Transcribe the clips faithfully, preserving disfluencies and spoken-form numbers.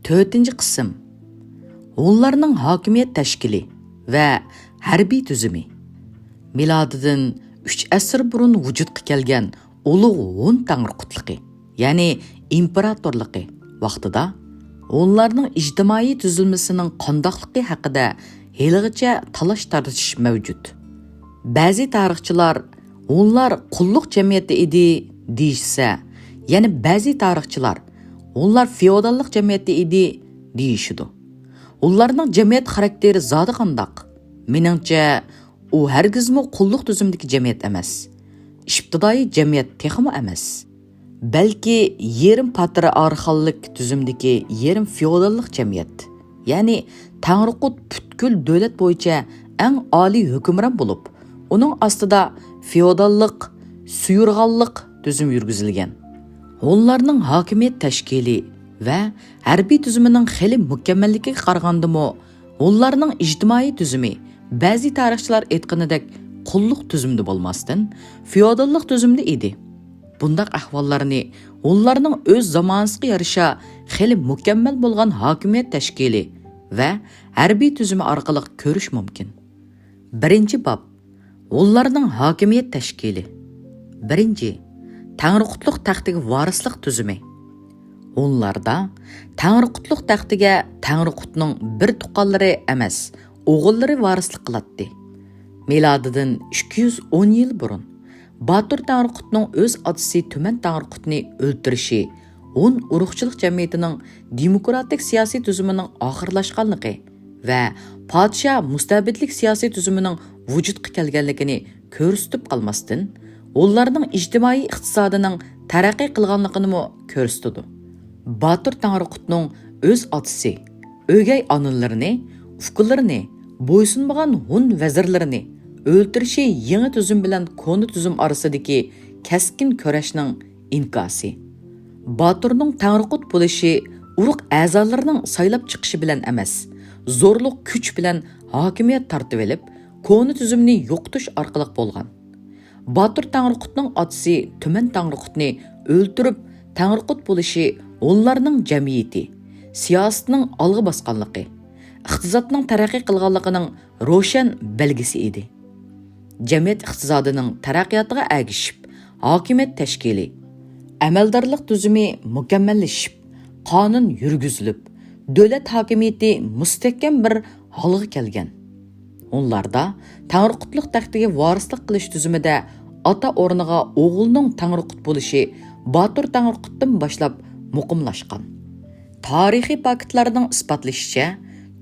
تۆتىنچى قىسىم. ھونلارنىڭ ھاكىمىيەت تەشكىلى ۋە ھەربىي تۈزۈمى. مىلادىدىن ئۈچ ئەسىر بۇرۇن ۋۇجۇدقا كەلگەن ئۇلۇغ ھون تەڭرىقۇتلۇقى، يەنى ئىمپېراتورلۇقى ۋاقتىدا ھونلارنىڭ ئىجتىمائىي تۈزۈلمىسىنىڭ قانداقلىقى ھەققىدە ھېلىغىچە تالاش-تارتىشىش مەۋجۇت. بەزى تارىخچىلار ھونلار قۇللۇق جەمئىيەتتە ئىدى دېيىشسە، يەنە بەزى تارىخچىلار ھونلار فېئوداللىق جەمئىيەتتە ئىدى دېيىشىدۇ. ھونلارنىڭ جەمئىيەت خاراكتېرى زادى قانداق؟ مېنىڭچە، ئۇ ھەرگىزمۇ قۇللۇق تۈزۈمدىكى جەمئىيەت ئەمەس. ئىپتىدائىي جەمئىيەت تېخىمۇ ئەمەس. بەلكى يېرىم پاترىئارخاللىق تۈزۈمدىكى يېرىم فېئوداللىق جەمئىيەت. يەنى تەڭرىقۇت پۈتكۈل دۆلەت بويىچە ئەڭ ئالىي ھۆكۈمران بولۇپ، ئۇنىڭ ئاستىدا فېئوداللىق، سۇيۇرغاللىق تۈزۈم يۈرگۈزۈلگەن. ھونلارنىڭ ھاكىمىيەت تەشكىلى ۋە ھەربىي تۈزۈمىنىڭ خېلى مۇكەممەللىكىگە قارىغاندىمۇ، ھونلارنىڭ ئىجتىمائىي تۈزۈمى بەزى تارىخچىلار ئېيتقىنىدەك قۇللۇق تۈزۈمدە بولماستىن، فېئوداللىق تۈزۈمدە ئىدى. بۇنداق ئەھۋاللارنى ھونلارنىڭ ئۆز زامانىسىغا يارىشا خېلى مۇكەممەل بولغان ھاكىمىيەت تەشكىلى ۋە ھەربىي تۈزۈمى ئارقىلىق كۆرۈش مۇمكىن. بىرىنچى باب. ھونلارنىڭ ھاكىمىيەت تەشكىلى. بىرىنچى، تەڭرىقۇتلۇق تەختىگە ۋارىسلىق تۈزۈمى. ھونلاردا تەڭرىقۇتلۇق تەختىگە تەڭرىقۇتنىڭ بىر تۇغقانلىرى ئەمەس، ئوغۇللىرى ۋارىسلىق قىلاتتى. مىلادىدىن ئىككى يۈز ئون يىل بۇرۇن، باتۇر تەڭرىقۇتنىڭ ئۆز ئاتىسى تۈمەن تەڭرىقۇتنى ئۆلتۈرۈشى ھون ئۇرۇقچىلىق جەمئىيىتىنىڭ دېموكراتىك سىياسىي تۈزۈمىنىڭ ئاخىرلاشقانلىقى ۋە پادىشاھ مۇستەبىتلىك سىياسىي تۈزۈمىنىڭ ۋۇجۇدقا كەلگەنلىكىنى كۆرسىتىپ قالماستىن، ھونلارنىڭ ئىجتىمائىي ئىقتىسادىنىڭ تەرەققىي قىلغانلىقىنىمۇ كۆرسىتىدۇ. باتۇر تەڭرىقۇتنىڭ ئۆز ئاتىسى، ئۆگەي ئانىلىرىنى، ئۇكىلىرىنى، بويسۇنمىغان ھون ۋەزىرلىرىنى ئۆلتۈرۈشى يېڭى تۈزۈم بىلەن كونا تۈزۈم ئارىسىدىكى كەسكىن كۈرەشنىڭ ئىنكاسى. باتۇرنىڭ تەڭرىقۇت بولۇشى ئۇرۇق ئەزالىرىنىڭ سايلاپ چىقىشى بىلەن ئەمەس، زورلۇق كۈچ بىلەن ھاكىمىيەت تارتىۋېلىپ، كونا تۈزۈمنى يوقىتىش ئارقىلىق بولغان. باتۇر تەڭرىقۇتنىڭ ئاتىسى تۈمەن تەڭرىقۇتنى ئۆلتۈرۈپ، تەڭرىقۇت بولۇشى ھونلارنىڭ جەمئىيىتى، سىياسىتىنىڭ ئالغا باسقانلىقى، ئىقتىسادنىڭ تەرەققىي قىلغانلىقىنىڭ روشەن بەلگىسى ئىدى. جەمئىيەت ئىقتىسادىنىڭ تەرەققىياتىغا ئەگىشىپ، ھاكىمىيەت تەشكىلى، ئەمەلدارلىق تۈزۈمى مۇكەممەللىشىپ، قانۇن يۈرگۈزۈلۈپ، دۆلەت ھاكىمىيىتى مۇستەھكەم بىر ھالغا كەلگەن. ھونلاردا تەڭرىقۇتلۇق تەختىگە ۋارىسلىق قىلىش تۈزۈمىدە ئاتا ئورنىغا ئوغۇلنىڭ تەڭرىقۇت بولۇشى باتۇر تەڭرىقۇتتىن باشلاپ مۇقىملاشقان. تارىخىي پاكىتلارنىڭ ئىسپاتلىشىچە،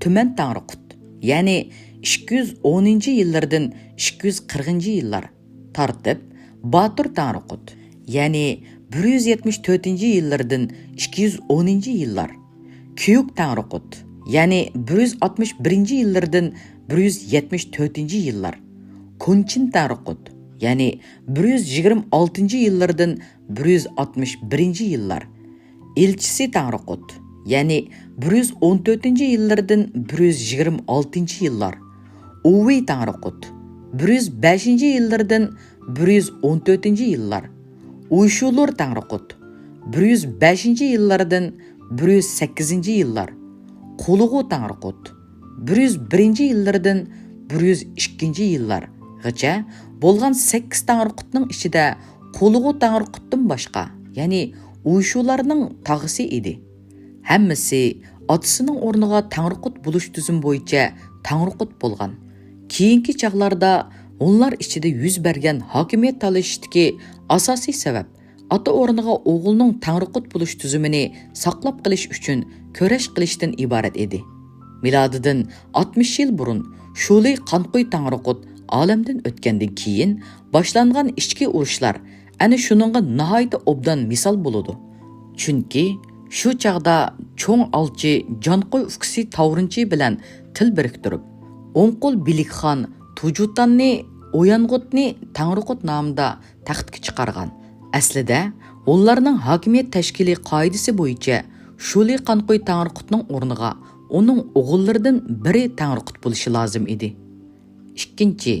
تۈمەن تەڭرىقۇت، يەنى ئىككى يۈز ئونىنچى يىللىرىدىن ئىككى يۈز قىرىقىنچى يىللار تارتىپ، باتۇر تەڭرىقۇت، يەنى بىر يۈز يەتمىش تۆتىنچى يىللىرىدىن ئىككى يۈز ئونىنچى يىللار، كېيۈك تەڭرىقۇت، يەنى بىر يۈز ئاتمىش بىرىنچى يىللىرىدىن بىر يۈز يەتمىش تۆتىنچى يىللار، كونچىن تەڭرىقۇت، يەنى بىر يۈز يىگىرمە ئالتىنچى يىللىرىدىن بىر يۈز ئاتمىش بىرىنچى يىللار، ئىلچىسى تەڭرىقۇت، يەنى بىر يۈز ئون تۆتىنچى يىللىرىدىن بىر يۈز يىگىرمە ئالتىنچى يىللار، ئۇۋى تەڭرىقۇت، بىر يۈز بەشىنچى يىللىرىدىن بىر يۈز ئون تۆتىنچى يىللار، ئۇيشۇلۇر تەڭرىقۇت، بىر يۈز بەشىنچى يىللىرىدىن بىر يۈز سەككىزىنچى يىللار، قۇلۇغۇ تەڭرىقۇت، بىر يۈز بىرىنچى يىللىرىدىن بىر يۈز ئىككىنچى يىللارغىچە بولغان سەككىز تەڭرىقۇتنىڭ ئىچىدە قۇلۇغۇ تەڭرىقۇتتىن باشقا، يەنى ئۇيشۇلارنىڭ تاغىسى ئىدى. ھەممىسى ئاتىسىنىڭ ئورنىغا تەڭرىقۇت بولۇش تۈزۈمى بويىچە تەڭرىقۇت بولغان. كېيىنكى چاغلاردا ھونلار ئىچىدە يۈز بەرگەن ھاكىمىيەت تالىشىشتىكى ئاساسىي سەۋەب ئاتا ئورنىغا ئوغۇلنىڭ تەڭرىقۇت بولۇش تۈزۈمىنى ساقلاپ قېلىش ئۈچۈن كۈرەش قىلىشتىن ئىبارەت ئىدى. مىلادىدىن ئاتمىش يىل بۇرۇن شۇلى قانقۇي تەڭرىقۇت ئالەمدىن ئۆتكەندىن كېيىن باشلانغان ئىچكى ئۇرۇشلار ئەنە شۇنىڭغا ناھايىتى ئوبدان مىسال بولىدۇ. چۈنكى شۇ چاغدا چوڭ ئالچى جانقۇي ئۇكىسى تاۋرىنچى بىلەن تىل بىرىكتۈرۈپ، ئوڭقۇل بىلىكخان تۇجۇتاننى ئويانغۇتنى تەڭرىقۇت نامىدا تەختكە چىقارغان. ئەسلىدە، ھونلارنىڭ ھاكىمىيەت تەشكىلىي قائىدىسى بويىچە شۇلى قانقۇي تەڭرىقۇتنىڭ ئورنىغا ئۇنىڭ ئوغۇللىرىدىن بىرى تەڭرىقۇت بولۇشى لازىم ئىدى. ئىككىنچى،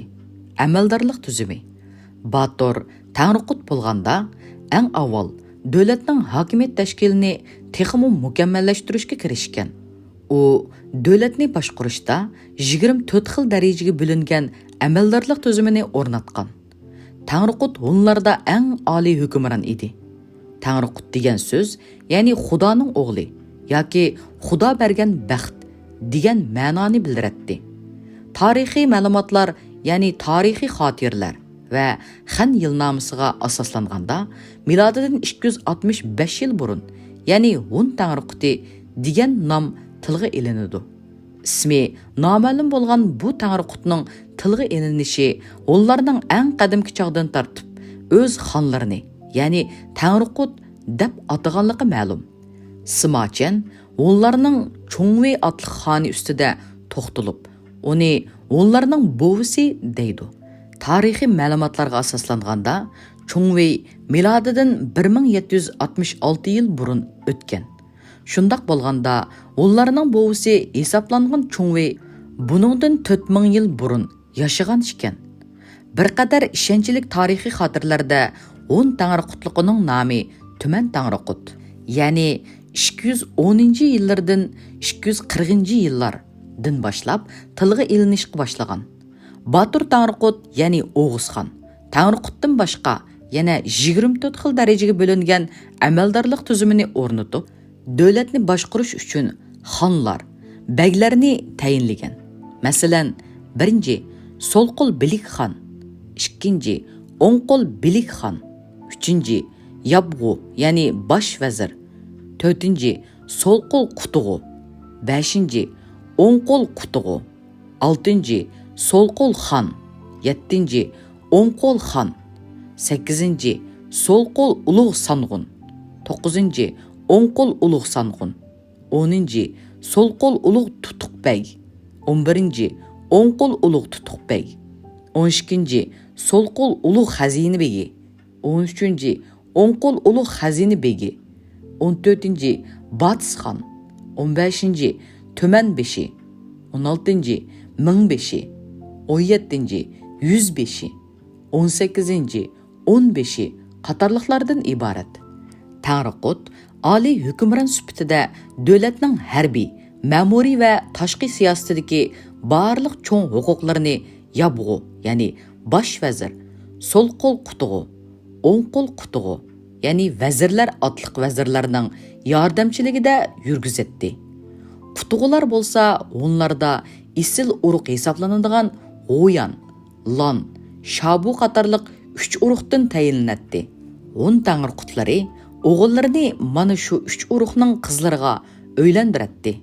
ئەمەلدارلىق تۈزۈمى. باتۇر تەڭرىقۇت بولغاندا، ئەڭ ئاۋۋال دۆلەتنىڭ ھاكىمىيەت تەشكىلىنى تېخىمۇ مۇكەممەللەشتۈرۈشكە كىرىشكەن. ئۇ دۆلەتنى باشقۇرۇشتا يىگىرمە تۆت خىل دەرىجىگە بۆلۈنگەن ئەمەلدارلىق تۈزۈمىنى ئورناتقان. تەڭرىقۇت ھونلاردا ئەڭ ئالىي ھۆكۈمران ئىدى. تەڭرىقۇت دېگەن سۆز، يەنى خۇدانىڭ ئوغلى ياكى خۇدا بەرگەن بەخت دېگەن مەنانى بىلدۈرەتتى. تارىخىي مەلۇماتلار، يەنى تارىخىي خاتىرىلەر ۋە خەن يىلنامىسىغا ئاساسلانغاندا، مىلادىدىن ئىككى يۈز ئاتمىش بەش يىل بۇرۇن، يەنى ھون تەڭرىقۇتى دېگەن نام تىلغا ئېلىنىدۇ. ئىسمى نامەلۇم بولغان بۇ تەڭرىقۇتنىڭ تىلغا ئېلىنىشى ھونلارنىڭ ئەڭ قەدىمكى چاغدىن تارتىپ ئۆز خانلىرىنى، يەنى تەڭرىقۇت دەپ ئاتىغانلىقى مەلۇم. سىما چيەن ھونلارنىڭ چۇڭۋېي ئاتلىق خانى ئۈستىدە توختىلىپ، ئۇنى ھونلارنىڭ بوۋىسى دەيدۇ. تارىخىي مەلۇماتلارغا ئاساسلانغاندا، چۇڭۋېي مىلادىدىن بىر مىڭ يەتتە يۈز ئاتمىش ئالتە يىل بۇرۇن ئۆتكەن. شۇنداق بولغاندا، ھونلارنىڭ بوۋىسى ھېسابلانغان چۇڭۋېي بۇنىڭدىن تۆت مىڭ يىل بۇرۇن ياشىغان ئىكەن. بىر قەدەر ئىشەنچلىك تارىخىي خاتىرىلەردە ھون تەڭرىقۇتلۇقىنىڭ نامى تۈمەن تەڭرىقۇت، يەنى ئىككى يۈز ئونىنچى يىللىرىدىن ئىككى يۈز قىرىقىنچى يىللاردىن باشلاپ تىلغا ئېلىنىشقا باشلىغان. باتۇر تەڭرىقۇت، يەنى ئوغۇزخان، تەڭرىقۇتتىن باشقا يەنە يىگىرمە تۆت خىل دەرىجىگە بۆلۈنگەن ئەمەلدارلىق تۈزۈمىنى ئورنىتىپ، دۆلەتنى باشقۇرۇش ئۈچۈن خانلار، بەگلەرنى تەيىنلىگەن. مەسىلەن، بىرىنچى، سول قول بىلىك خان، ئىككىنچى، ئوڭ قول بىلىك خان، ئۈچىنچى، يابغۇ، يەنى باش ۋەزىر، تۆتىنچى، سول قول قۇتۇغۇ، بەشىنچى، ئوڭ قول قۇتۇغۇ، ئالتىنچى، سول قول خان، يەتتىنچى، ئوڭ قول خان، سەككىزىنچى، سول قول ئۇلۇغ سانغۇن، توققۇزىنچى، ئوڭ قول ئۇلۇغ سانغۇن، ئونىنچى، سول قول ئۇلۇغ تۇتۇق بەگ، ئون بىرىنچى، ئوڭ قول ئۇلۇغ تۇتۇق بەگ، ئون ئىككىنچى، سول قول ئۇلۇغ خەزىنە بېگى، ئون ئۈچىنچى، ئوڭ قول ئۇلۇغ خەزىنە بېگى، ئون تۆتىنچى، باتىس خان، ئون بەشىنچى، تۈمەن بېشى، ئون ئالتىنچى، مىڭ بېشى، ئون يەتتىنچى، يۈز بېشى، ئون سەككىزىنچى، ئون بېشى قاتارلىقلاردىن ئىبارەت. تەڭرىقۇت ئالىي ھۆكۈمران سۈپىتىدە دۆلەتنىڭ ھەربىي، مەمۇرىي ۋە تاشقى سىياسىتىدىكى بارلىق چوڭ ھوقۇقلىرىنى يابغۇ، يەنى باش ۋەزىر، سول قول قۇتۇغۇ، ئوڭ قول قۇتۇغۇ، يەنى ۋەزىرلەر ئاتلىق ۋەزىرلەرنىڭ ياردەمچىلىكىدە يۈرگۈزەتتى. قۇتۇغۇلار بولسا ھونلاردا ئېسىل ئۇرۇق ھېسابلىنىدىغان غويان، لان، شابۇ قاتارلىق ئۈچ ئۇرۇقتىن تەيىنلىنەتتى. ھون تەڭرىقۇتلىرى ئوغۇللىرىنى مانا شۇ ئۈچ ئۇرۇقنىڭ قىزلىرىغا ئۆيلەندۈرەتتى.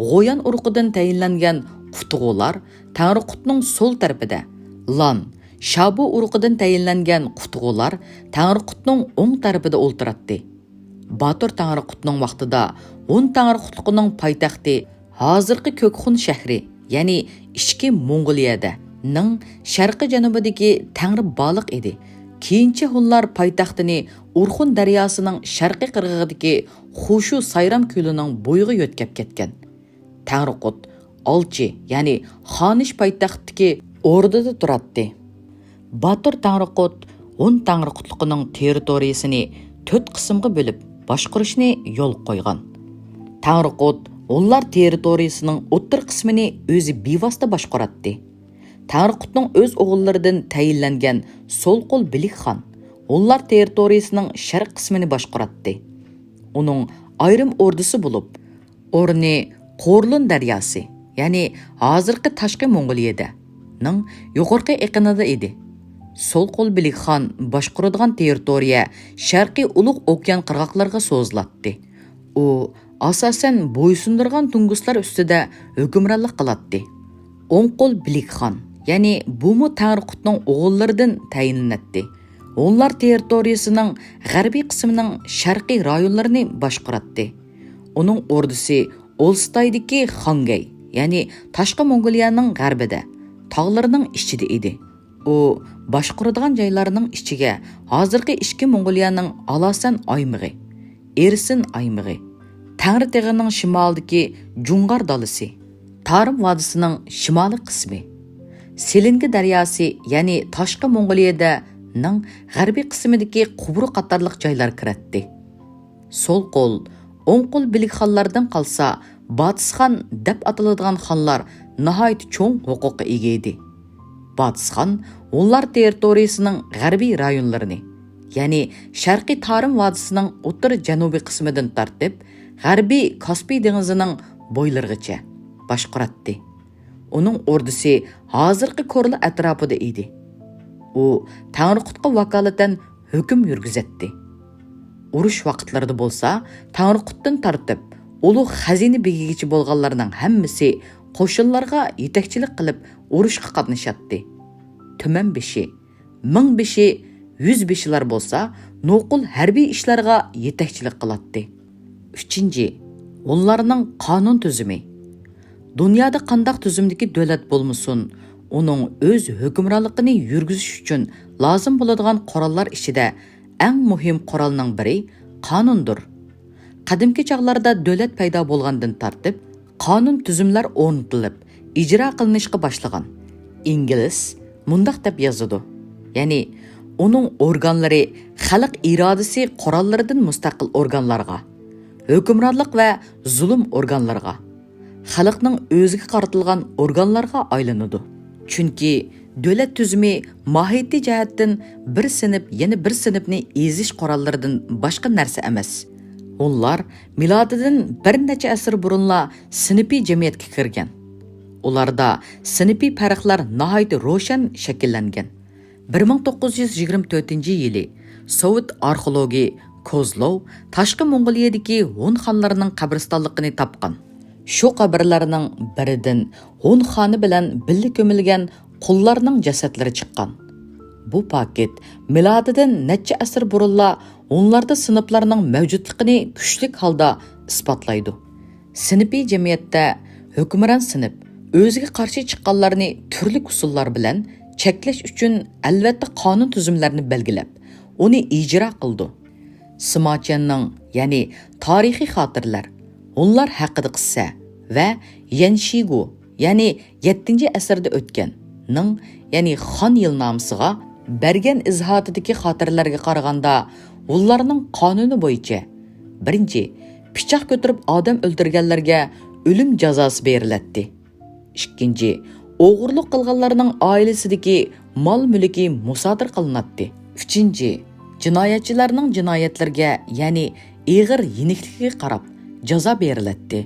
غويان ئۇرۇقىدىن تەيىنلەنگەن قۇتۇغۇلار تەڭرىقۇتنىڭ سول تەرىپىدە، لان، شابۇ ئۇرۇقىدىن تەيىنلەنگەن قۇتۇغۇلار تەڭرىقۇتنىڭ ئوڭ تەرىپىدە ئولتۇراتتى. باتۇر تەڭرىقۇتنىڭ ۋاقتىدا ھون تەڭرىقۇتلۇقىنىڭ پايتەختى ھازىرقى كۆكخۇن شەھىرى، يەنى ئىچكى موڭغۇلىيەدە، نىڭ شەرقىي جەنۇبىدىكى تەڭرىبالىق ئىدى. كېيىنچە ھونلار پايتەختىنى ئۇرخۇن دەرياسىنىڭ شەرقىي قىرغىقىدىكى خۇشۇ سايرام كۆلىنىڭ بويىغا يۆتكەپ كەتكەن. تەڭرىقۇت ئالچى، يەنى خانىش پايتەختتىكى ئوردىدا تۇراتتى. باتۇر تەڭرىقۇت ھون تەڭرىقۇتلۇقىنىڭ تېررىتورىيىسىنى تۆت قىسىمغا بۆلۈپ باشقۇرۇشنى يولغا قويغان. تەڭرىقۇت ھونلار تېررىتورىيىسىنىڭ ئوتتۇرا قىسمىنى ئۆزى بىۋاسىتە باشقۇراتتى. تەڭرىقۇتنىڭ ئۆز ئوغۇللىرىدىن تەيىنلەنگەن سول قول بىلىك خان ھونلار تېررىتورىيىسىنىڭ شەرق قىسمىنى باشقۇراتتى. ئۇنىڭ ئايرىم ئوردىسى بولۇپ، ئورنى قورلۇن دەرياسى، يەنى ھازىرقى تاشقى موڭغۇلىيەدە، نىڭ يۇقىرىقى ئېقىنىدا ئىدى. سول قول بىلىك خان باشقۇرىدىغان تېررىتورىيە شەرقىي ئۇلۇغ ئوكيان قىرغاقلىرىغا سوزۇلاتتى. ئۇ ئاساسەن بويسۇندۇرغان تۇڭگۇسلار ئۈستىدە ھۆكۈمرانلىق قىلاتتى. ئوڭ قول بىلىك خان، يەنى بۇمۇ تەڭرىقۇتنىڭ ئوغۇللىرىدىن تەيىنلىنەتتى. ھونلار تېررىتورىيىسىنىڭ غەربىي قىسمىنىڭ شەرقىي رايونلىرىنى باشقۇراتتى. ئۇنىڭ ئوردىسى ئولستايدىكى خاڭگەي، يەنى تاشقى موڭغۇلىيەنىڭ غەربىدە، تاغلىرىنىڭ ئىچىدە ئىدى. ئۇ باشقۇرىدىغان جايلارنىڭ ئىچىگە ھازىرقى ئىچكى موڭغۇلىيەنىڭ ئالاسەن ئايمىقى، ئېرسىن ئايمىقى، تەڭرىتېغىنىڭ شىمالىدىكى جۇڭغار دالىسى، تارىم ۋادىسىنىڭ شىمالىي قىسمى، سېلىنگە دەرياسى، يەنى تاشقى موڭغۇلىيەدە نىڭ غەربىي قىسمىدىكى قۇبرۇ قاتارلىق جايلار كىرەتتى. سول قول ئوڭ قول بىلىك خانلاردىن قالسا، باتىس خان دەپ ئاتىلىدىغان خانلار ناھايىتى چوڭ ھوقۇققا ئىگە ئىدى. باتىس خان ھونلار تېررىتورىيىسىنىڭ غەربىي رايونلىرىنى، يەنى شەرقىي تارىم ۋادىسىنىڭ ئوتتۇرا جەنۇبىي قىسمىدىن تارتىپ، غەربىي كاسپىي دېڭىزىنىڭ بويلىرىغىچە باشقۇراتتى. ئۇنىڭ ئوردىسى ھازىرقى كورلا ئەتراپىدا ئىدى. ئۇ تەڭرىقۇتقا ۋاكالىتەن ھۆكۈم يۈرگۈزەتتى. ئۇرۇش ۋاقىتلىرىدا بولسا، تەڭرىقۇتتىن تارتىپ ئۇلۇغ خەزىنە بېگىگىچە بولغانلارنىڭ ھەممىسى قوشۇنلارغا يېتەكچىلىك قىلىپ ئۇرۇشقا قاتنىشاتتى. تۈمەنبېشى، مىڭبېشى، يۈزبېشىلار بولسا نوقۇل ھەربىي ئىشلارغا يېتەكچىلىك قىلاتتى. ئۈچىنچى، ھونلارنىڭ قانۇن تۈزۈمى. دۇنيادا قانداق تۈزۈمدىكى دۆلەت بولمىسۇن، ئۇنىڭ ئۆز ھۆكۈمرانلىقىنى يۈرگۈزۈش ئۈچۈن لازىم بولىدىغان قوراللار ئىچىدە ئەڭ مۇھىم قورالنىڭ بىرى قانۇندۇر. قەدىمكى چاغلاردا دۆلەت پەيدا بولغاندىن تارتىپ، قانۇن تۈزۈملەر ئورنىتىلىپ، ئىجرا قىلىنىشقا باشلىغان. ئىنگلىس مۇنداق دەپ يازىدۇ، يەنى، ئۇنىڭ ئورگانلىرى خەلق ئىرادىسى قوراللىرىدىن مۇستەقىل ئورگانلارغا، ھۆكۈمرانلىق ۋە زۇلۇم ئورگانلىرىغا، خەلقنىڭ ئۆزىگە قارىتىلغان ئورگانلارغا ئايلىنىدۇ. چۈنكى دۆلەت تۈزۈمى ماھىيىتى جەھەتتىن بىر سىنىپ يەنە بىر سىنىپنى ئېزىش قوراللىرىدىن باشقا نەرسە ئەمەس. ھونلار مىلادىدىن بىر نەچچە ئەسىر بۇرۇنلا سىنىپىي جەمئىيەتكە كىرگەن. ئۇلاردا سىنىپىي پەرقلەر ناھايىتى روشەن شەكىللەنگەن. بىر مىڭ توققۇز يۈز يىگىرمە تۆتىنچى يىلى سوۋېت ئارخېئولوگى كوزلوۋ تاشقى موڭغۇلىيەدىكى ھون خانلىرىنىڭ قەبرىستانلىقىنى تاپقان. شۇ قەبرىلەرنىڭ بىرىدىن ھون خانى بىلەن بىللە كۆمۈلگەن قۇللارنىڭ جەسەتلىرى چىققان. بۇ پاكىت مىلادىدىن نەچچە ئەسىر بۇرۇنلا ھونلاردا سىنىپلارنىڭ مەۋجۇتلۇقىنى كۈچلۈك ھالدا ئىسپاتلايدۇ. سىنىپىي جەمئىيەتتە ھۆكۈمران سىنىپ ئۆزىگە قارشى چىققانلارنى تۈرلۈك ئۇسۇللار بىلەن چەكلەش ئۈچۈن ئەلۋەتتە قانۇن تۈزۈملەرنى بەلگىلەپ، ئۇنى ئىجرا قىلىدۇ. سىماچيەننىڭ، يەنى تارىخىي خاتىرىلەر، ھونلار ھەققىدە قىسسە ۋە يەنشىگۇ، يەنى يەتتىنچى ئەسىردە ئۆتكەن، نىڭ، يەنى خان يىلنامىسىغا بەرگەن ئىزاھاتىدىكى خاتىرىلەرگە قارىغاندا، ھونلارنىڭ قانۇنى بويىچە، بىرىنچى، پىچاق كۆتۈرۈپ ئادەم ئۆلتۈرگەنلەرگە ئۆلۈم جازاسى بېرىلەتتى. ئىككىنچى، ئوغرىلىق قىلغانلارنىڭ ئائىلىسىدىكى مال-مۈلكى مۇسادىرە قىلىناتتى. ئۈچىنچى، جىنايەتچىلەرنىڭ جىنايەتلىرىگە، يەنى ئېغىر يېنىكلىكىگە قاراپ جازا بېرىلەتتى.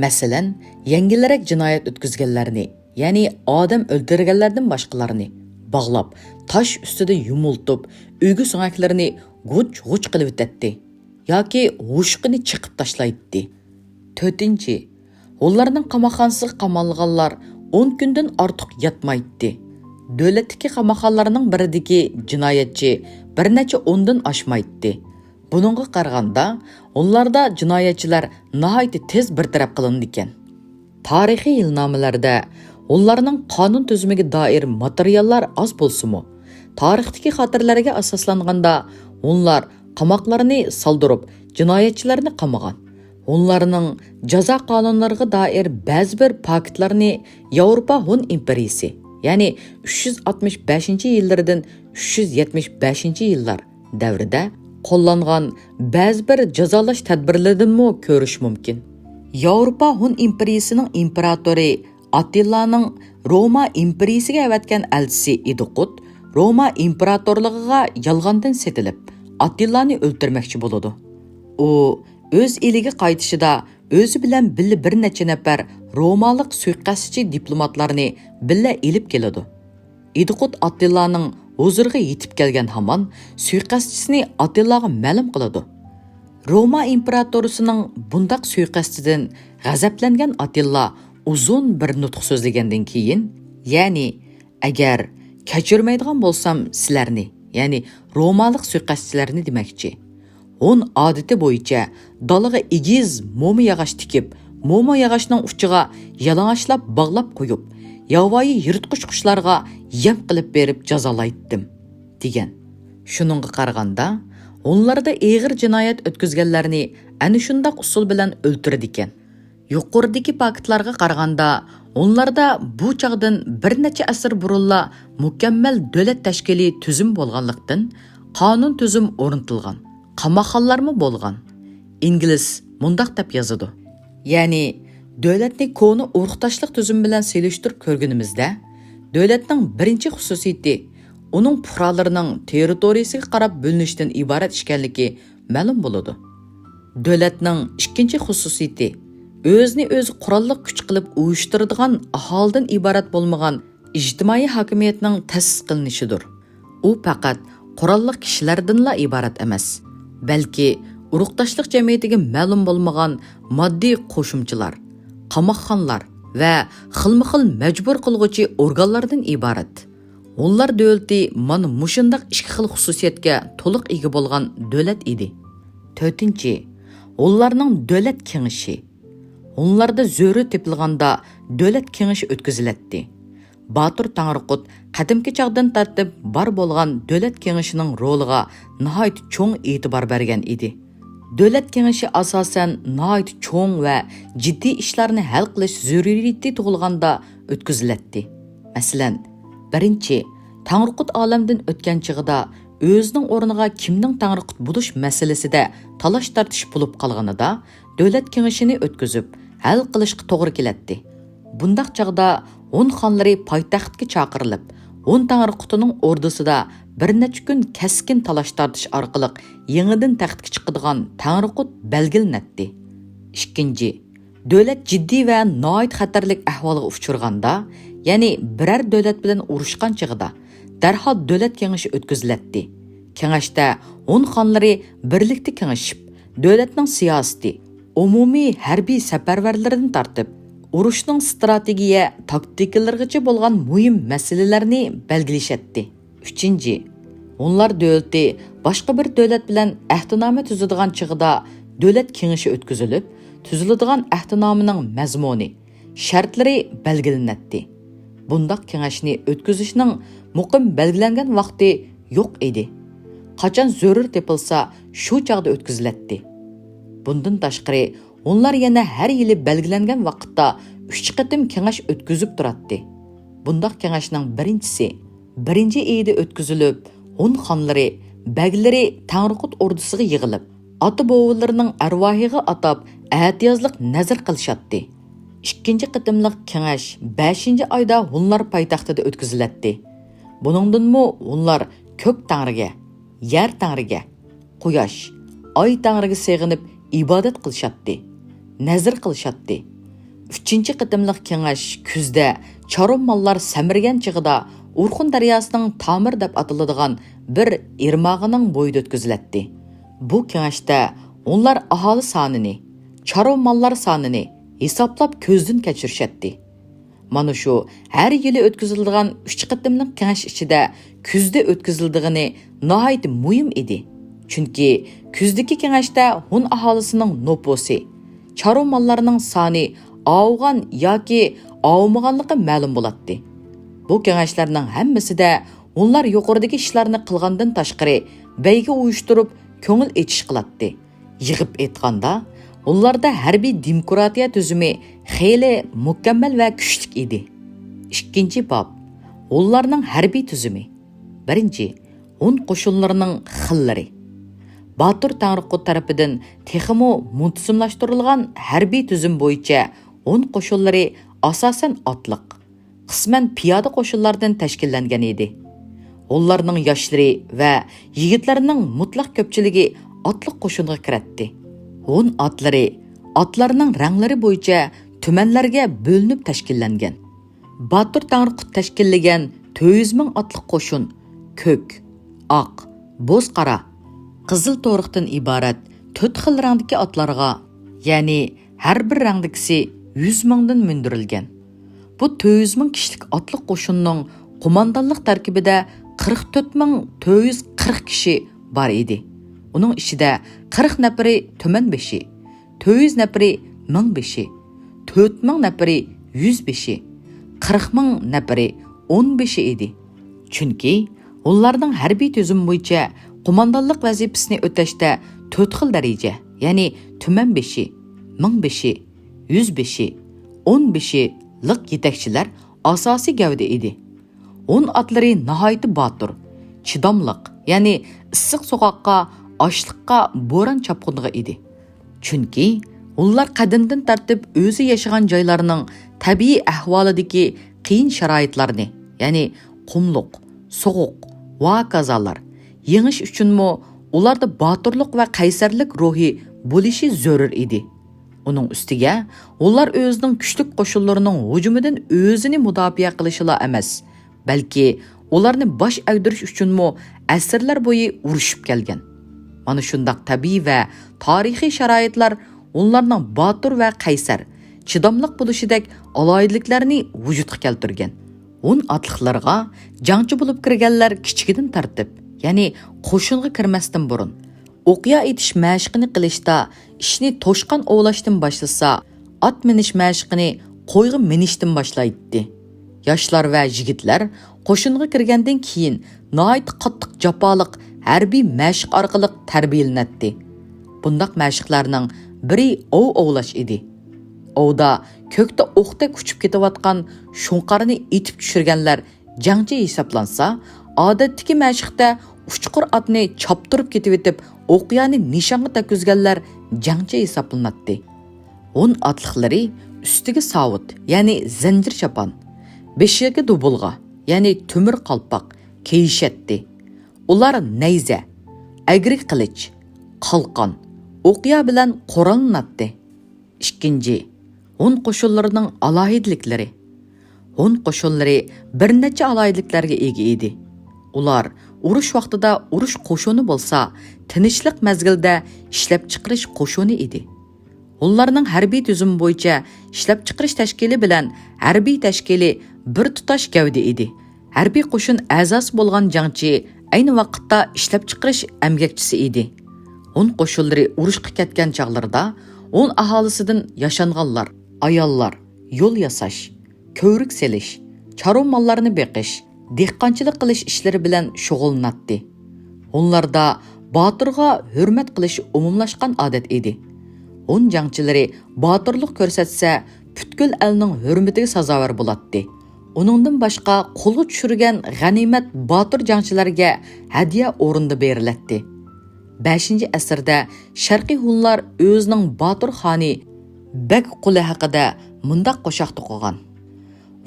مەسىلەن، يەڭگىلرەك جىنايەت ئۆتكۈزگەنلەرنى، يەنى ئادەم ئۆلتۈرگەنلەردىن باشقىلارنى باغلاپ، تاش ئۈستىدە يۇمۇلتۇپ، ئۆگزە سۆڭەكلىرىنى غۇچ-غۇچ قىلىۋېتەتتى ياكى ھوشۇقىنى چېقىپ تاشلايتتى. تۆتىنچى، ھونلارنىڭ قاماقخانىسىغا قامالغانلار ئون كۈندىن ئارتۇق ياتمايتتى. دۆلەتتىكى قاماقخانىلارنىڭ بىرىدىكى جىنايەتچى بىر نەچچە ئوندىن ئاشمايتتى. بۇنىڭغا قارىغاندا، ھونلاردا جىنايەتچىلەر ناھايىتى تېز بىر تەرەپ قىلىنىدىكەن. تارىخىي يىلنامىلەردە ھونلارنىڭ قانۇن تۈزۈمىگە دائىر ماتېرىياللار ئاز بولسىمۇ، تارىختىكى خاتىرىلەرگە ئاساسلانغاندا، ھونلار قاماقلارنى سالدۇرۇپ، جىنايەتچىلەرنى قامىغان. ھونلارنىڭ جازا قانۇنلىرىغا دائىر بەزى بىر پاكىتلارنى ياۋروپا ھون ئىمپېرىيىسى، يەنى ئۈچ يۈز ئاتمىش بەشىنچى يىللىرىدىن ئۈچ يۈز يەتمىش بەشىنچى يىللار دەۋرىدە قوللانغان بەزى بىر جازالاش تەدبىرلىرىدىنمۇ كۆرۈش مۇمكىن. ياۋروپا ھون ئىمپېرىيىسىنىڭ ئىمپېراتورى ئاتتىلانىڭ روما ئىمپېرىيىسىگە ئەۋەتكەن ئەلچىسى ئىدىقۇت روما ئىمپېراتورلۇقىغا يالغاندىن سېتىلىپ، ئاتتىلانى ئۆلتۈرمەكچى بولىدۇ. ئۇ ئۆز ئېلىگە قايتىشىدا ئۆزى بىلەن بىللە بىر نەچچە نەپەر رومالىق سۇيىقەستچى دىپلوماتلارنى بىللە ئېلىپ كېلىدۇ. ئىدىقۇت ئاتتىلانىڭ ھۇزۇرىغا يېتىپ كەلگەن ھامان سۇيىقەستچىسىنى ئاتتىلاغا مەلۇم قىلىدۇ. روما ئىمپېراتورىسىنىڭ بۇنداق سۇيىقەستىدىن غەزەپلەنگەن ئاتتىلا ئۇزۇن بىر نۇتۇق سۆزلىگەندىن كېيىن، يەنى، ئەگەر كەچۈرمەيدىغان بولسام سىلەرنى، يەنى رومالىق سۇيىقەستچىلەرنى دېمەكچى. ھون ئادىتى بويىچە دالىغا ئېگىز موما ياغاچ تىكىپ، موما ياغاچنىڭ ئۇچىغا يالىڭاچلاپ باغلاپ قويۇپ، ياۋايى يىرتقۇچ قۇشلارغا يەم قىلىپ بېرىپ جازالايتتىم، دېگەن. شۇنىڭغا قارىغاندا، ھونلاردا ئېغىر جىنايەت ئۆتكۈزگەنلەرنى ئەنە شۇنداق ئۇسۇل بىلەن ئۆلتۈرىدىكەن. يۇقىرىدىكى پاكىتلارغا قارىغاندا، ھونلاردا بۇ چاغدىن بىر نەچچە ئەسىر بۇرۇنلا مۇكەممەل دۆلەت تەشكىلىي تۈزۈم بولغانلىقتىن، قانۇن تۈزۈم ئورنىتىلغان، قاماقخانىلارمۇ بولغان. ئىنگلىز مۇنداق دەپ يازىدۇ. يەنى، دۆلەتنى كونا ئۇرۇقداشلىق تۈزۈمى بىلەن سېلىشتۇرۇپ كۆرگىنىمىزدە، دۆلەتنىڭ بىرىنچى خۇسۇسىيىتى ئۇنىڭ پۇقرالىرىنىڭ تېررىتورىيىسىگە قاراپ بۆلۈنۈشتىن ئىبارەت ئىكەنلىكى مەلۇم بولىدۇ. دۆلەتنىڭ ئىككىنچى خۇسۇسىيىتى ئۆزىنى ئۆزى قوراللىق كۈچ قىلىپ ئۇيۇشتۇرىدىغان ئاھالىدىن ئىبارەت بولمىغان ئىجتىمائىي ھاكىمىيەتنىڭ تەسىس قىلىنىشىدۇر. ئۇ پەقەت قوراللىق كىشىلەردىنلا ئىبارەت ئەمەس، بەلكى ئۇرۇقداشلىق جەمئىيىتىگە مەلۇم بولمىغان ماددىي قوشۇمچىلار، قاماقخانىلار ۋە خىلمۇ خىل مەجبۇر قىلغۇچى ئورگانلاردىن ئىبارەت. ھونلار دۆلىتى مانا مۇشۇنداق ئىككى خىل خۇسۇسىيەتكە تولۇق ئىگە بولغان دۆلەت ئىدى. تۆتىنچى، ھونلارنىڭ دۆلەت كېڭىشى. ھونلاردا زۆرۈر تېپىلغاندا دۆلەت كېڭىشى ئۆتكۈزۈلەتتى. باتۇر تاڭرىقۇت قەدىمكى چاغدىن تارتىپ بار بولغان دۆلەت كېڭىشىنىڭ رولىغا ناھايىتى چوڭ ئېتىبار بەرگەن ئىدى. دۆلەت كېڭىشى ئاساسەن ناھايىتى چوڭ ۋە جىددىي ئىشلارنى ھەل قىلىش زۆرۈرىيىتى تۇغۇلغاندا ئۆتكۈزۈلەتتى. مەسىلەن، بىرىنچى، تاڭرىقۇت ئالەمدىن ئۆتكەن چېغىدا ئۆزىنىڭ ئورنىغا كىمنىڭ تاڭرىقۇت بولۇش مەسىلىسىدە تالاش-تارتىش بولۇپ قالغىنىدا، دۆلەت كېڭىشىنى ئۆتكۈزۈپ، ھەل قىلىشقا توغرا كېلەتتى. بۇنداق چاغدا ھون خانلىرى پايتەختكە چاقىرىلىپ، ھون تاڭرىقۇتىنىڭ ئوردىسىدا بىر نەچچە كۈن كەسكىن تالاش-تارتىش ئارقىلىق يېڭىدىن تەختكە چىقىدىغان تاڭرىقۇت بەلگىلىنەتتى. ئىككىنچى، دۆلەت جىددىي ۋە ناھايىتى خەتەرلىك ئەھۋالغا ئۇچرىغاندا، يەنى بىرەر دۆلەت بىلەن ئۇرۇشقان چېغىدا، دەرھال دۆلەت كېڭىشى ئۆتكۈزۈلەتتى. كېڭەشتە ھون خانلىرى بىرلىكتە كېڭىشىپ، دۆلەتنىڭ سىياسىتى، ئومۇمىي ھەربىي سەپەرۋەرلىرىدىن تارتىپ، ئۇرۇشنىڭ ئىستراتېگىيە تاكتىكىلىرىغىچە بولغان مۇھىم مەسىلىلەرنى بەلگىلىشەتتى. ئۈچىنچى، ھونلار دۆلىتى باشقا بىر دۆلەت بىلەن ئەھدىنامە تۈزىدىغان چېغىدا دۆلەت كېڭىشى ئۆتكۈزۈلۈپ، تۈزۈلىدىغان ئەھدىنامىنىڭ مەزمۇنى، شەرتلىرى بەلگىلىنەتتى. بۇنداق كېڭەشنى ئۆتكۈزۈشنىڭ مۇقىم بەلگىلەنگەن ۋاقتى يوق ئىدى. قاچان زۆرۈر تېپىلسا، شۇ چاغدا ئۆتكۈزۈلەتتى. بۇندىن تاشقىرى، ھونلار يەنە ھەر يىلى بەلگىلەنگەن ۋاقىتتا ئۈچ قېتىم كېڭەش ئۆتكۈزۈپ تۇراتتى. بۇنداق كېڭەشنىڭ بىرىنچىسى بىرىنچى ئىيىدە ئۆتكۈزۈلۈپ، ھون خانلىرى، بەگلىرى تاڭرىقۇت ئوردىسىغا يىغىلىپ، ئاتا-بوۋىلىرىنىڭ ئەرۋاھىغا ئاتاپ ئەتىيازلىق نەزىر قىلىشاتتى. ئىككىنچى قېتىملىق كېڭەش بەشىنچى ئايدا ھونلار پايتەختىدە ئۆتكۈزۈلەتتى. بۇنىڭدىنمۇ ھونلار كۆك تەڭرىگە، يەر تەڭرىگە، قۇياش، ئاي تەڭرىگە سېغىنىپ ئىبادەت قىلىشاتتى، نەزىر قىلىشاتتى. ئۈچىنچى قېتىملىق كېڭەش كۈزدە چارۋا ماللار سەمرىگەن چېغىدا ئورخۇن دەرياسىنىڭ تامىر دەپ ئاتىلىدىغان بىر ئىرماغىنىڭ بويىدا ئۆتكۈزۈلەتتى. بۇ كېڭەشتە ھونلار ئاھالە سانىنى، چارۋا ماللار سانىنى ھېسابلاپ كۆزدىن كەچۈرۈشەتتى. مانا شۇ ھەر يىلى ئۆتكۈزۈلىدىغان ئۈچ قېتىملىق كېڭەش ئىچىدە كۈزدە ئۆتكۈزۈلىدىغىنى ناھايىتى مۇھىم ئىدى. چۈنكى كۈزدىكى كېڭەشتە ھون ئاھالىسىنىڭ نوپۇسى، چارۋا ماللارنىڭ سانى ئاۋۇغان ياكى ئاۋۇمىغانلىقى مەلۇم بولاتتى. بۇ كېڭەشلەرنىڭ ھەممىسىدە ھونلار يۇقىرىدىكى ئىشلارنى قىلغاندىن تاشقىرى، بەيگە ئۇيۇشتۇرۇپ، كۆڭۈل ئېچىش قىلاتتى. يىغىپ ئېيتقاندا، ھونلاردا ھەربىي دېموكراتىيە تۈزۈمى خېلى مۇكەممەل ۋە كۈچلۈك ئىدى. ئىككىنچى باب، ھونلارنىڭ ھەربىي تۈزۈمى. بىرىنچى، ھون قوشۇنلىرىنىڭ خىللىرى. باتۇر تاڭرىقۇت تەرىپىدىن تېخىمۇ مۇنتىزىملاشتۇرۇلغان ھەربىي تۈزۈم بويىچە ھون قوشۇنلىرى ئاساسەن ئاتلىق، قىسمەن پىيادە قوشۇنلاردىن تەشكىللەنگەن ئىدى. ھونلارنىڭ ياشلىرى ۋە يىگىتلەرنىڭ مۇتلەق كۆپچىلىكى ئاتلىق قوشۇنغا كىرەتتى. ھون ئاتلىرى ئاتلارنىڭ رەڭلىرى بويىچە تۈمەنلەرگە بۆلۈنۈپ تەشكىللەنگەن. باتۇر تاڭرىقۇت تەشكىللىگەن تۆت يۈز مىڭ ئاتلىق قوشۇن كۆك، ئاق، بوز-قارا، قىزىل تورۇقتىن ئىبارەت تۆت خىل رەڭدىكى ئاتلارغا، يەنى ھەر بىر رەڭدىكىسى يۈز مىڭدىن مىندۈرۈلگەن. بۇ تۆت يۈز مىڭ كىشىلىك ئاتلىق قوشۇننىڭ قوماندانلىق تەركىبىدە قىرىق تۆت مىڭ تۆت يۈز قىرىق كىشى بار ئىدى. ئۇنىڭ ئىچىدە قىرىق نەپىرى تۈمەن بېشى، تۆت يۈز نەپىرى مىڭ بېشى، تۆت مىڭ نەپىرى يۈز بېشى، قىرىق مىڭ نەپىرى ئون بېشى ئىدى. چۈنكى ھونلارنىڭ ھەربىي تۈزۈم بويىچە قوماندانلىق ۋەزىپىسىنى ئۆتەشتە تۆت خىل دەرىجە، يەنى تۈمەن بېشى، مىڭ بېشى، يۈز بېشى، ئون بېشىلىق يېتەكچىلەر ئاساسىي گەۋدە ئىدى. ھون ئاتلىرى ناھايىتى باتۇر، چىداملىق، يەنى ئىسسىق سوغۇققا، ئاچلىققا، بوران-چاپقۇنغا ئىدى. چۈنكى ھونلار قەدىمدىن تارتىپ ئۆزى ياشىغان جايلارنىڭ تەبىئىي ئەھۋالىدىكى قىيىن شارائىتلارنى، يەنى قۇملۇق، سوغۇق، ۋاكازالار يېڭىش ئۈچۈنمۇ ئۇلاردا باتۇرلۇق ۋە قەيسەرلىك روھى بولۇشى زۆرۈر ئىدى. ئۇنىڭ ئۈستىگە، ھونلار ئۆزىنىڭ كۈچلۈك قوشۇنلىرىنىڭ ھۇجۇمىدىن ئۆزىنى مۇداپىئە قىلىشىلا ئەمەس، بەلكى ئۇلارنى باش ئەگدۈرۈش ئۈچۈنمۇ ئەسىرلەر بويى ئۇرۇشۇپ كەلگەن. مانا شۇنداق تەبىئىي ۋە تارىخىي شارائىتلار ھونلارنىڭ باتۇر ۋە قەيسەر، چىداملىق بولۇشىدەك ئالاھىدىلىكلەرنى ۋۇجۇدقا كەلتۈرگەن. ھون ئاتلىقلىرىغا جەڭچى بولۇپ كىرگەنلەر كىچىكىدىن تارتىپ، يەنى قوشۇنغا كىرمەستىن بۇرۇن، ئوقيا ئېتىش مەشىقىنى قىلىشتا ئىشنى توشقان ئوۋلاشتىن باشلىسا، ئات مىنىش مەشىقىنى قويغا مىنىشتىن باشلايتتى. ياشلار ۋە يىگىتلەر قوشۇنغا كىرگەندىن كېيىن ناھايىتى قاتتىق جاپالىق ھەربىي مەشىق ئارقىلىق تەربىيەلىنەتتى. بۇنداق مەشىقلەرنىڭ بىرى ئوۋ ئوۋلاش ئىدى. ئوۋدا كۆكتە ئوقتەك ئۇچۇپ كېتىۋاتقان شۇڭقارنى ئېتىپ چۈشۈرگەنلەر جەڭچى ھېسابلانسا، ئادەتتىكى مەشىقتە ئۇچقۇر ئاتنى چاپتۇرۇپ كېتىۋېتىپ، ئوقيانى نىشانغا تەگكۈزگەنلەر جەڭچى ھېسابلىناتتى. ھون ئاتلىقلىرى ئۈستىگە ساۋۇت، يەنى زەنجىر چاپان، بېشىغا دۇبۇلغا، يەنى تۆمۈر قالپاق كىيىشەتتى. ئۇلار نەيزە، ئەگرى قىلىچ، قالقان، ئوقيا بىلەن قوراللىناتتى. ئىككىنچى، ھون قوشۇنلىرىنىڭ ئالاھىدىلىكلىرى. ھون قوشۇنلىرى بىر نەچچە ئالاھىدىلىكلەرگە ئىگە ئىدى. ئۇلار ئۇرۇش ۋاقتىدا ئۇرۇش قوشۇنى بولسا، تىنچلىق مەزگىلىدە ئىشلەپچىقىرىش قوشۇنى ئىدى. ھونلارنىڭ ھەربىي تۈزۈمى بويىچە ئىشلەپچىقىرىش تەشكىلى بىلەن ھەربىي تەشكىلى بىر تۇتاش گەۋدە ئىدى. ھەربىي قوشۇن ئەزاسى بولغان جەڭچى ئەينى ۋاقىتتا ئىشلەپچىقىرىش ئەمگەكچىسى ئىدى. ھون قوشۇنلىرى ئۇرۇشقا كەتكەن چاغلىرىدا ھون ئاھالىسىدىن ياشانغانلار، ئاياللار يول ياساش، كۆۋرۈك سېلىش، چارۋا ماللارنى بېقىش، دېھقانچىلىق قىلىش ئىشلىرى بىلەن شۇغۇللىناتتى. ھونلاردا باتۇرغا ھۆرمەت قىلىش ئومۇملاشقان ئادەت ئىدى. ھون جەڭچىلىرى باتۇرلۇق كۆرسەتسە، پۈتكۈل ئەلنىڭ ھۆرمىتىگە سازاۋەر بولاتتى. ئۇنىڭدىن باشقا، قولغا چۈشۈرگەن غەنىيمەت باتۇر جەڭچىلەرگە ھەدىيە ئورنىدا بېرىلەتتى. بەشىنچى ئەسىردە شەرقىي ھونلار ئۆزىنىڭ باتۇر خانى بەگ قۇلى ھەققىدە مۇنداق قوشاق توقۇغان: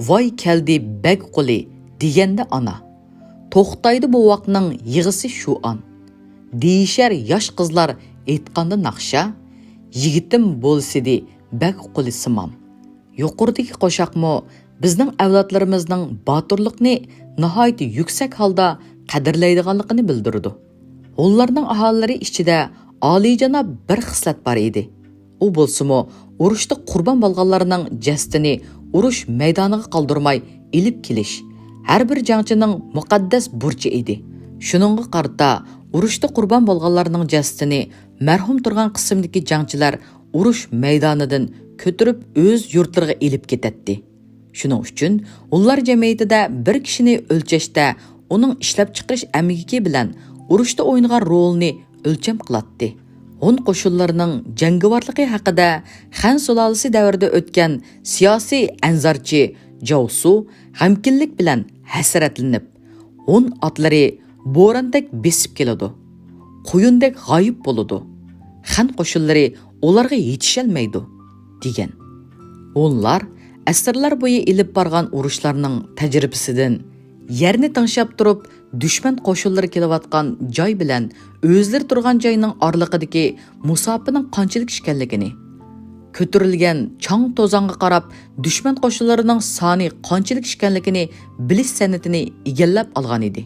«ۋاي كەلدى بەگ قۇلى دېگەندە ئانا، توختايدۇ بوۋاقنىڭ يىغىسى شۇ ئان. دېيىشەر ياش قىزلار ئېيتقاندا ناخشا، يىگىتىم بولسىدى بەگ قۇلى سىمان.» يۇقىرىدىكى قوشاقمۇ بىزنىڭ ئەۋلادلىرىمىزنىڭ باتۇرلۇقنى ناھايىتى يۈكسەك ھالدا قەدىرلەيدىغانلىقىنى بىلدۈرىدۇ. ھونلارنىڭ ئاھالىلىرى ئىچىدە ئالىيجاناب بىر خىسلەت بار ئىدى. ئۇ بولسىمۇ، ئۇرۇشتا قۇربان بولغانلارنىڭ جەسىتىنى ئۇرۇش مەيدانىغا قالدۇرماي ئېلىپ كېلىش ھەر بىر جەڭچىنىڭ مۇقەددەس بۇرچى ئىدى. شۇنىڭغا قارىتا، ئۇرۇشتا قۇربان بولغانلارنىڭ جەسىتىنى مەرھۇم تۇرغان قىسىمدىكى جەڭچىلەر ئۇرۇش مەيدانىدىن كۆتۈرۈپ ئۆز يۇرتلىرىغا ئېلىپ كېتەتتى. شۇنىڭ ئۈچۈن ھونلار جەمئىيىتىدە بىر كىشىنى ئۆلچەشتە ئۇنىڭ ئىشلەپچىقىرىش ئەمگىكى بىلەن ئۇرۇشتا ئوينىغان رولىنى ئۆلچەم قىلاتتى. ھون قوشۇنلىرىنىڭ جەڭگىۋارلىقى ھەققىدە خەن سۇلالىسى دەۋرىدە ئۆتكەن سىياسىي ئەنزارچى جاۋسۇ غەمكىنلىك بىلەن ھەسرەتلىنىپ، ھون ئاتلىرى بوراندەك بېسىپ كېلىدۇ، قۇيۇندەك غايىب بولىدۇ، خەن قوشۇنلىرى ئۇلارغا يېتىشەلمەيدۇ، دېگەن. ھونلار ئەسىرلەر بويى ئېلىپ بارغان ئۇرۇشلارنىڭ تەجرىبىسىدىن يەرنى تىڭشاپ تۇرۇپ، دۈشمەن قوشۇنلىرى كېلىۋاتقان جاي بىلەن ئۆزلىرى تۇرغان جاينىڭ ئارىلىقىدىكى مۇساپىنىڭ قانچىلىك ئىكەنلىكىنى، كۆتۈرۈلگەن چاڭ-توزانغا قاراپ، دۈشمەن قوشۇنلىرىنىڭ سانى قانچىلىك ئىكەنلىكىنى بىلىش سەنئىتىنى ئىگىلەپ ئالغان ئىدى.